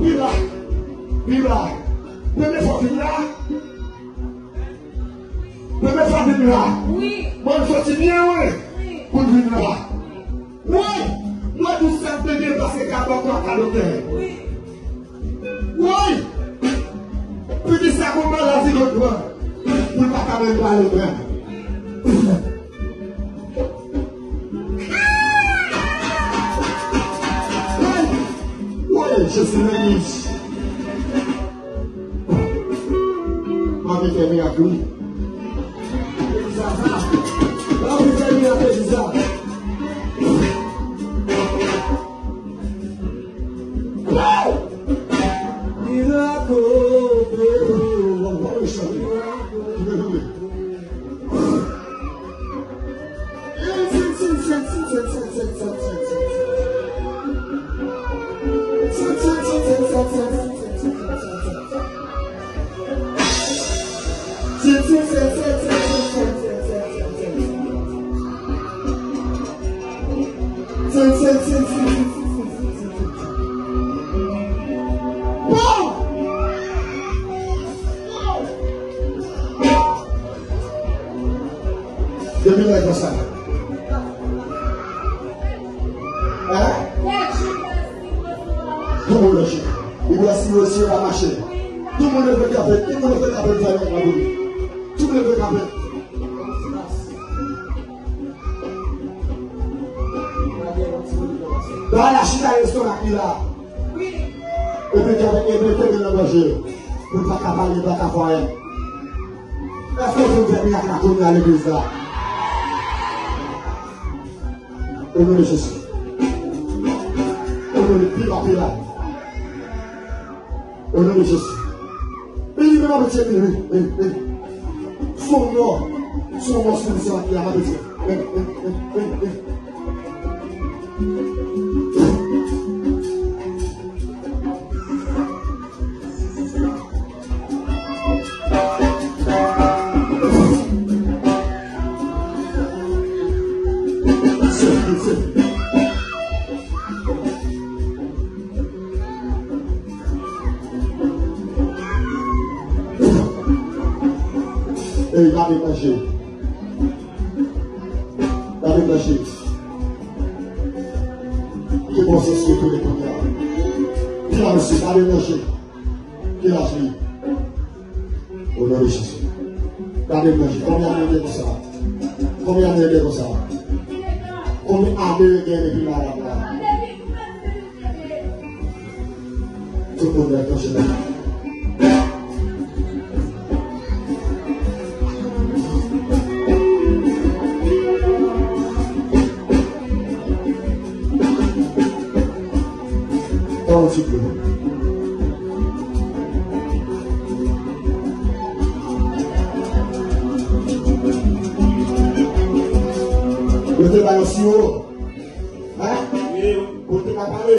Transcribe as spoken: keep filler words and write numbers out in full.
Vin la. Vin la. Premye fwa vin la. Premye fwa vin la. Wi. Mwen soti byen lwen. Wi. Pou l vin la. Wi. Mwen di w sa te byen pase ka bò kwa kalotè. Wi. Wi. Piti sa gon maladi konn pran. Pou l pa ka menm pale pran. Woy, Jezi nan nich. M ap fè mirak wi. Sa, sa. M ap fè mirak, sa. Mirak, oh, oh, oh, oh, oh. Bon! Depi lè konsa. Hein? Tout moun leve. Li wè si yo, si yo pa mache. Tout moun leve kanpe, tout moun leve kanpe, fè yon kanpe. Tout moun leve kanpe. Bagay la chita restoran ki la. Epi kenbe, epi kenbe nan gòj li. Pou l pa ka pale, pa ka fè anyen. Èske w vin fè mirak la kounye a legliz la? O non de Jezi. O non de, pi ba, pi ba. O non de Jezi. Vini, vini, vini, vini, vini, vini. Son non. Son non, son non, son non, vini, vini, vini, vini, vini. Ey, gade manje. Gade manje. Ki bon sens ki tounen kounye a. Ki la mesye, gade manje. Ki laj li? O non de Jezi. Gade manje. Konbyen ane w gen konsa? Konbyen ane w gen konsa? Konbyen ane w gen depi malad la? Tout moun lève kanpe. Pawòl ti pou nou. Yo te ba yo siwo. Hein? Wi. Pou te ka pale.